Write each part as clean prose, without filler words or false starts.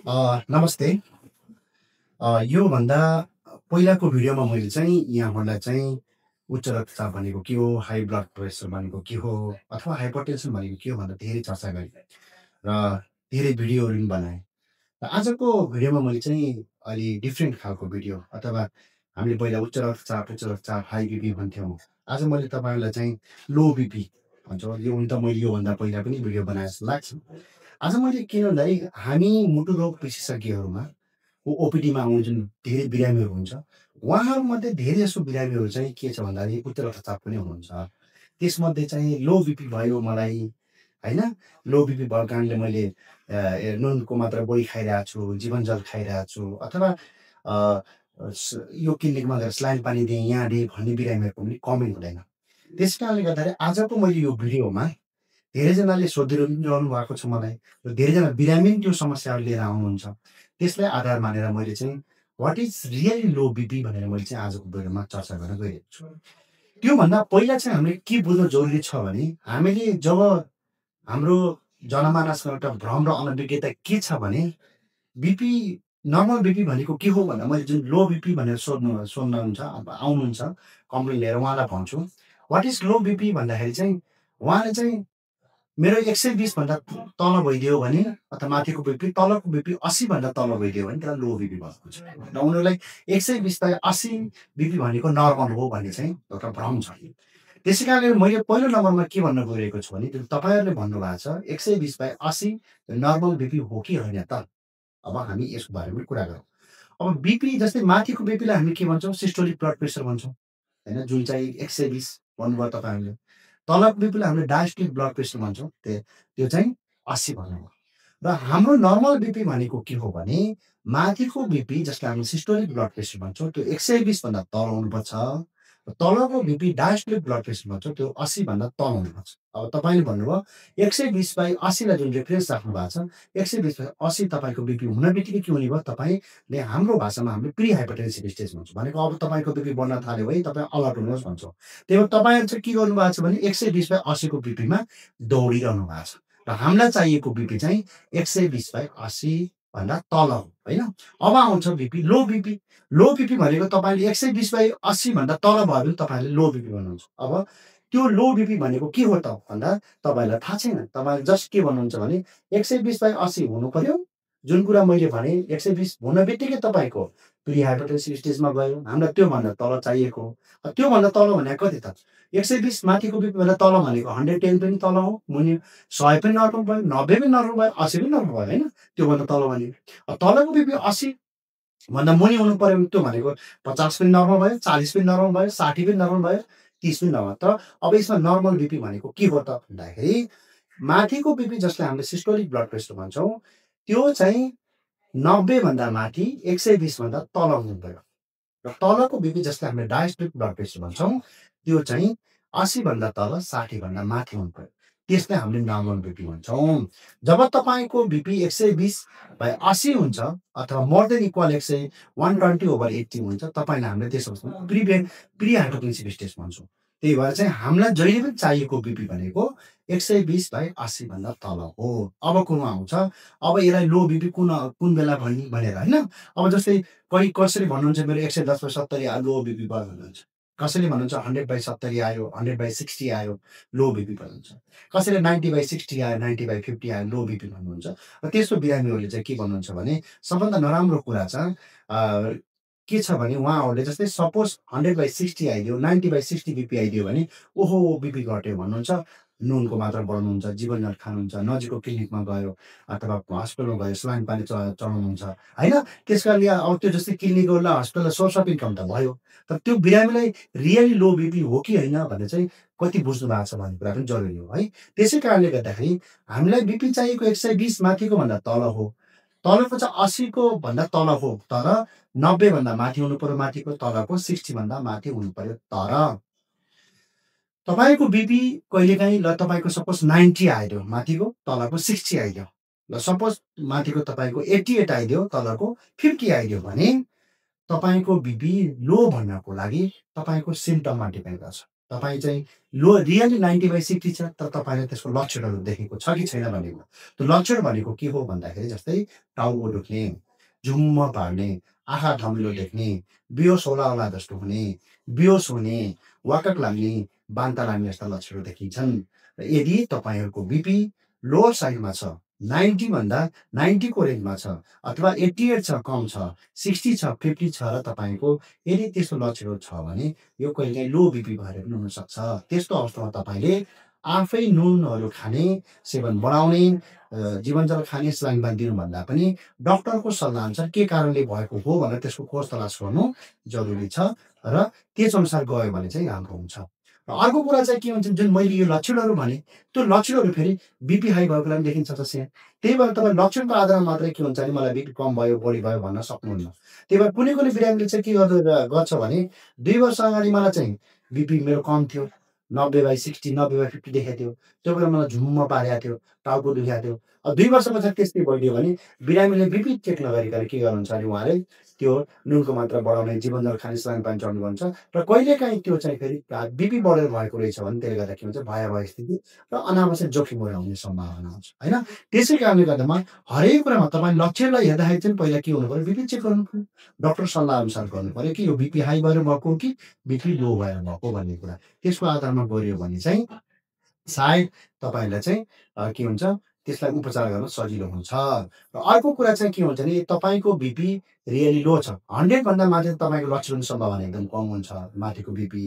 नमस्ते। योभन्दा पहिलाको भिडियोमा मैले चाहिँ यहाँहरूलाई चाहिँ उच्च रक्तचाप भनेको के हो, हाई ब्लड प्रेसर भनेको के हो अथवा हाइपरटेन्सन भनेको के हो भनेर धेरै चर्चा गरेँ र धेरै भिडियोहरू पनि बनाएँ। र आजको भिडियोमा मैले चाहिँ अलि डिफ्रेन्ट खालको भिडियो अथवा हामीले पहिला उच्च रक्तचाप, हाई बिपी भन्थ्यौँ। आज मैले तपाईँहरूलाई चाहिँ लो बिपी भन्छौँ। यो हुन त मैले योभन्दा पहिला पनि भिडियो बनाए जस्तो लाग्छ। आज मैले किन भन्दाखेरि हामी मुटु रोग विशेषज्ञहरूमा ओपिडीमा आउने जुन धेरै बिरामीहरू हुन्छ, उहाँहरूमध्ये धेरै जसो बिरामीहरू चाहिँ के छ भन्दाखेरि उच्च रक्तचाप पनि हुनुहुन्छ। त्यसमध्ये चाहिँ लो बिपी भयो मलाई, होइन? लो बिपी भएको कारणले मैले नुनको मात्रा बढी खाइरहेको छु, जीवनजल खाइरहेको छु अथवा अ, यो क्लिनिकमा गएर स्लाइन पानी दिएँ, यहाँ दिएँ भन्ने बिरामीहरूको पनि कमी हुँदैन। त्यस कारणले गर्दाखेरि आजको मैले यो भिडियोमा धेरैजनाले सोधिरहनु भएको छ मलाई र धेरैजना बिरामी पनि त्यो समस्याहरू लिएर आउनुहुन्छ। त्यसलाई आधार मानेर मैले चाहिँ what is really low BP भनेर मैले चाहिँ आजको भिडियोमा चर्चा गर्न गइरहेको छु। त्योभन्दा पहिला चाहिँ हामीले के बुझ्नु जरुरी छ भने हामीले जब हाम्रो जनमानसमा एउटा भ्रम र अनभिज्ञता के छ भने बिपी नर्मल बिपी भनेको के हो भन्दा मैले जुन लो बिपी भनेर सोध्नुहुन्छ अब आउनुहुन्छ कम्प्लेन लिएर उहाँलाई भन्छु व्हाट इज लो बिपी भन्दाखेरि चाहिँ उहाँले चाहिँ मेरो 120 भन्दा तल भइदियो भने अथवा माथिको बिपी तलको बिपी 80 भन्दा तल भइदियो भने त्यसलाई लो बिपी भएको छ। र उनीहरूलाई 120/80 बिपी भनेको नर्मल हो भन्ने चाहिँ एउटा भ्रम छ। त्यसै कारणले मैले पहिलो नम्बरमा के भन्न गइरहेको छु भने जुन तपाईँहरूले भन्नुभएको छ 120/80 नर्मल बिपी हो कि होइन त? अब हामी यसको बारेमा कुरा गरौँ। अब बिपी जस्तै माथिको बिपीलाई हामी के भन्छौँ? सिस्टोलिक ब्लड प्रेसर भन्छौँ, होइन? जुन चाहिँ 120 भन्नुभयो तपाईँहरूले। तलको बिपीलाई हामीले डायस्टोलिक ब्लड प्रेसर भन्छौँ। त्यो चाहिँ 80 भन्नुभयो। र हाम्रो नर्मल बिपी भनेको के हो भने माथिको बिपी जसलाई हामी सिस्टोलिक ब्लड प्रेसर भन्छौँ त्यो 120 भन्दा तल हुनुपर्छ। र तलको बिपी डायस्टोलिक ब्लड प्रेसर भन्छौँ त्यो 80 भन्दा तल हुनुपर्छ। अब तपाईँले भन्नुभयो 120/80 लाई जुन रेफरेन्स राख्नु भएको छ 120/80 तपाईँको बिपी हुन बित्तिकै के हुने भयो तपाईँले हाम्रो भाषामा हामीले प्री हाइपरटेन्सिभ स्टेज भन्छौँ। भनेको अब तपाईँको बिपी बढ्न थाल्यो है तपाईँ अलर्ट हुनुहोस् भन्छौँ। त्यही भएर तपाईँहरू चाहिँ के गर्नुभएको छ भने 120/80 को बिपीमा दौडिरहनु भएको छ। र हामीलाई चाहिएको बिपी चाहिँ 120/80 भन्दा तल हो, होइन? अब आउँछ बिपी लो बिपी। लो बिपी भनेको तपाईँले 120/80 भन्दा तल भयो भने तपाईँले लो बिपी भन्नुहुन्छ। अब त्यो लो बिपी भनेको के हो त भन्दा तपाईँलाई थाहा छैन। तपाईँले जस्ट के भन्नुहुन्छ भने 120/80 हुनु पर्यो। जुन कुरा मैले भने 120 हुन बित्तिकै तपाईँको प्री हाइपरटेन्सिभ स्टेजमा गयो। हामीलाई त्योभन्दा तल चाहिएको हो। त्योभन्दा तल भनेको कति त? 120 माथिको बिपीभन्दा तल भनेको 110 पनि तल हो, मुनि 100 पनि नर्मल भयो, 90 पनि नर्मल भयो, 80 पनि नर्मल भयो, होइन? त्योभन्दा तल भनेको। तलको बिपी 80 भन्दा मुनि हुनु पर्यो भने त्यो भनेको 50 पनि नर्मल भयो, 40 पनि नर्मल भयो, 60 पनि नर्मल भयो, 30 पनि नर्मल। तर अब यसमा नर्मल बिपी भनेको के हो त भन्दाखेरि माथिको बिपी जसलाई हामीले सिस्टोलिक ब्लड प्रेसर भन्छौँ त्यो चाहिँ 90 भन्दा माथि 120 भन्दा तल हुनु पर्यो। र तलको बिपी जसलाई हामीले डायस्टोलिक ब्लड प्रेसर भन्छौँ त्यो चाहिँ 80 भन्दा तल 60 भन्दा माथि हुनु पर्यो। त्यसलाई हामीले नर्मल बिपी भन्छौँ। जब तपाईँको बिपी 120/80 हुन्छ अथवा मोर देन इक्वल 120/80 हुन्छ तपाईँलाई हामीले त्यसो प्री हाइपरटेन्सिभ स्टेज भन्छौँ। त्यही भएर चाहिँ हामीलाई जहिले पनि चाहिएको बिपी भनेको 120/80 भन्दा तल हो। अब कुरो आउँछ अब यसलाई लो बिपी कुन बेला भनेर, होइन? अब जस्तै कसैले भन्नुहुन्छ मेरो 110/70 आयो लो बिपी भयो भन्नुहुन्छ। कसैले भन्नुहुन्छ 100/70 आयो, 100/60 आयो लो बिपी भन्नुहुन्छ। कसैले 90/60 आयो, 90/50 आयो लो बिपी भन्नुहुन्छ। र त्यस्तो बिरामीहरूले चाहिँ के भन्नुहुन्छ भने सबभन्दा नराम्रो कुरा चाहिँ के छ भने उहाँहरूले जस्तै सपोज 100/60 आइदियो, 90/60 बिपी आइदियो भने ओहो बिपी घट्यो भन्नुहुन्छ। नुनको मात्रा बढाउनुहुन्छ, जीवनजल खानुहुन्छ, नजिकको क्लिनिकमा गयो अथवा हस्पिटलमा गयो स्लाइन पानी चढाउनुहुन्छ, होइन? त्यस कारणले अब त्यो जस्तै क्लिनिक गयो हस्पिटललाई सोर्स अफ इन्कम त भयो। तर त्यो बिरामीलाई रियली लो बिपी हो कि होइन भनेर चाहिँ कति बुझ्नु भएको छ भन्ने कुरा पनि जरुरी हो, है? त्यसै कारणले गर्दाखेरि हामीलाई बिपी चाहिएको 120 माथिको भन्दा तल हो। तलको चाहिँ 80 को भन्दा तल हो। तर 90 भन्दा माथि हुनु पर्यो माथिको, तलको 60 भन्दा माथि हुनु पर्यो। तर तपाईँको बिपी कहिलेकाहीँ ल तपाईँको सपोज 90 आइदियो माथिको, तलको 60 आइदियो। ल सपोज माथिको तपाईँको 88 आइदियो, तलको 50 आइदियो भने तपाईँको बिपी लो भन्नको लागि तपाईँको सिम्पटममा डिपेन्ड गर्छ। तपाईँ चाहिँ रियली 90/60 छ, तर तपाईँले त्यसको लक्षणहरू देखेको छ कि छैन भनेको। त्यो लक्षण भनेको के हो भन्दाखेरि जस्तै टाउको दुख्ने, झुम्म पार्ने, आँखा धमिलो देख्ने, बेहोस होला जस्तो हुने, बेहोस हुने, वाकक लाग्ने, बान्ता लाग्ने जस्ता लक्षणहरू देखिन्छन्। र यदि तपाईँहरूको बिपी लोवर साइडमा छ, 90 भन्दा 90 को रेन्जमा छ अथवा 88 छ, कम छ, 60 छ, 50 छ र तपाईँको यदि त्यस्तो लक्षणहरू छ भने यो कहिलेकाहीँ लो बिपी भएर पनि हुनसक्छ। त्यस्तो अवस्थामा तपाईँले आफै नुनहरू खाने, सेवन बढाउने, जीवनजल खाने स्लाइन दिनुभन्दा पनि डक्टरको सल्लाहअनुसार के कारणले भएको हो भनेर त्यसको खोज तलास गर्नु जरुरी छ र त्यसअनुसार गयो भने चाहिँ राम्रो हुन्छ। र अर्को कुरा चाहिँ के हुन्छ जुन मैले यो लक्षणहरू भने, त्यो लक्षणहरू फेरि बिपी हाई भएको बेलामा देखिन्छ जसै। त्यही भएर तपाईँ लक्षणको आधारमा मात्रै के हुन्छ भने मलाई बिपी कम भयो, बढी भयो भन्न सक्नुहुन्न। त्यही भएर कुनै बिरामीले चाहिँ के गर्छ भने 2 वर्ष अगाडि मलाई चाहिँ बिपी मेरो कम थियो। 90/60, 90/50 देखाएको थियो। त्यो बेला मलाई झुम्म पारेको थियो, टाउको दुखेको थियो। 2 वर्ष पछाडि त्यस्तै भइदियो भने बिरामीले बिपी चेक नगरिकन के गर्नुहुन्छ भने उहाँले त्यो नुनको मात्रा बढाउने, जीवनजल खाने, स्लाइन पानी चढाउनु गर्नुहुन्छ र कहिलेकाहीँ त्यो चाहिँ फेरि बिपी बढेर भएको रहेछ भने त्यसले गर्दा के हुन्छ भयावह स्थिति र अनावश्यक जोखिमहरू आउने सम्भावना हुन्छ, होइन? त्यसै कारणले गर्दामा हरेक कुरामा तपाईँ लक्षणलाई हेर्दाखेरि चाहिँ पहिला के हुनुपर्यो बिपी चेक गर्नुपर्यो। डक्टर सल्लाहअनुसार गर्नुपर्यो कि यो बिपी हाई भएर भएको हो कि बिपी लो भएर भएको भन्ने कुरा। त्यसको आधारमा गऱ्यो भने चाहिँ सायद तपाईँलाई चाहिँ के हुन्छ त्यसलाई उपचार गर्न सजिलो हुन्छ। र अर्को कुरा चाहिँ के हुन्छ भने तपाईँको बिपी रियली लो छ। 100 भन्दा माथि तपाईँको लक्षण सम्भावना एकदम कम हुन्छ माथिको बिपी।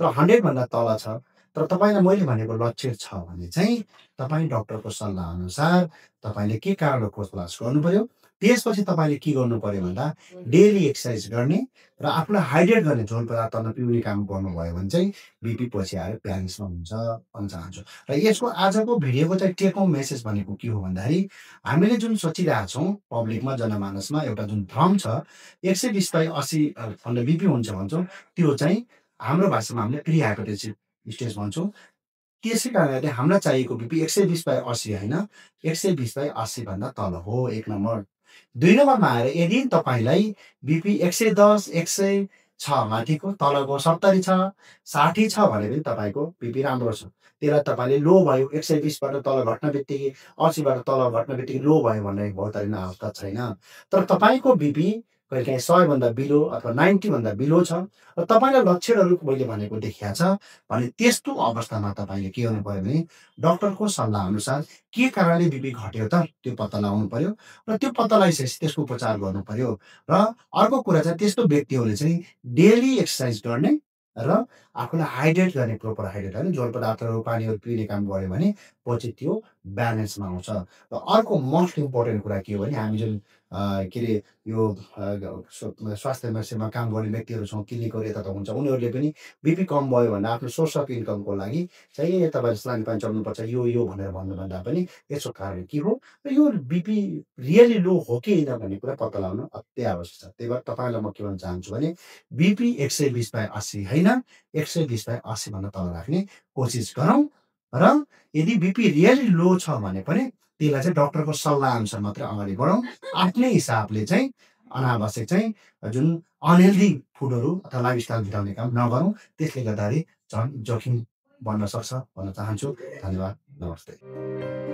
तर 100 भन्दा तल छ, तर तपाईँलाई मैले भनेको लक्षण छ भने चाहिँ तपाईँ डक्टरको सल्लाहअनुसार तपाईँले के कारणको खोज तलास गर्नुपर्यो। त्यसपछि तपाईँले के गर्नुपर्यो भन्दा डेली एक्सर्साइज गर्ने र आफूलाई हाइड्रेट गर्ने झोल पदार्थ पिउने काम गर्नुभयो भने चाहिँ बिपी पछि आएर ब्यालेन्समा हुन्छ भन्न चाहन्छु। र यसको आजको भिडियोको चाहिँ टेक होम मेसेज भनेको के हो भन्दाखेरि हामीले जुन सोचिरहेछौँ पब्लिकमा, जनमानसमा एउटा जुन भ्रम छ 120/80 भन्दा बिपी हुन्छ भन्छौँ, त्यो चाहिँ हाम्रो भाषामा हामीले प्री हाइपरटेन्सिभ स्टेज भन्छौँ। त्यसै कारणले हामीलाई चाहिएको बिपी 120/80 होइन, 120/80 भन्दा तल हो 1 नम्बर। 2 नम्बरमा आएर यदि तपाईँलाई बिपी 110, 100 छ माथिको, तलको 70 छ, 60 छ भने पनि तपाईँको बिपी राम्रो छ। त्यसलाई तपाईँले लो भयो 120 बाट तल घट्न बित्तिकै, 80 बाट तल घट्न बित्तिकै लो भयो भन्ने बहुतारिन आवश्यकता छैन। तर तपाईँको बिपी कहिलेकाहीँ 100 भन्दा बिलो अथवा 90 भन्दा बिलो छ र तपाईँलाई लक्षणहरू मैले भनेको देखिया छ भने त्यस्तो अवस्थामा तपाईँले के गर्नुपर्यो भने डक्टरको सल्लाहअनुसार के कारणले बिपी घट्यो त त्यो पत्ता लगाउनु पर्यो र त्यो पत्ता लगाइसकेपछि त्यसको उपचार गर्नु पर्यो। र अर्को कुरा चाहिँ त्यस्तो व्यक्तिहरूले चाहिँ डेली एक्सर्साइज गर्ने र आफूलाई हाइड्रेट गर्ने, प्रोपर हाइड्रेट होइन, झोल पदार्थहरू, पानीहरू पिउने काम गऱ्यो भने पछि त्यो ब्यालेन्समा आउँछ। र अर्को मोस्ट इम्पोर्टेन्ट कुरा के हो भने हामी जुन के अरे यो स्वास्थ्य सेवामा काम गर्ने व्यक्तिहरू छौँ, क्लिनिकहरू यता हुन्छ, उनीहरूले पनि बिपी कम भयो भन्दा आफ्नो सोर्स अफ इन्कमको लागि चाहिँ तपाईँले स्लाइन पानी चढ्नुपर्छ यो भनेर भन्नुभन्दा पनि यसको कारण के हो र यो बिपी रियली लो हो कि होइन भन्ने कुरा पत्ता लगाउनु अति आवश्यक छ। त्यही भएर तपाईँलाई म के भन्न चाहन्छु भने बिपी 120/80 होइन, 120/80 भन्दा तल राख्ने कोसिस गरौँ र यदि बिपी रियली लो छ भने पनि त्यसलाई चाहिँ डक्टरको सल्लाहअनुसार मात्रै अगाडि बढौँ। आफ्नै हिसाबले चाहिँ अनावश्यक चाहिँ जुन अनहेल्दी फुडहरू अथवा लाइफस्टाइल भित्राउने काम नगरौँ। त्यसले गर्दाखेरि झन् जोखिम बढ्न सक्छ भन्न चाहन्छु। धन्यवाद। नमस्ते।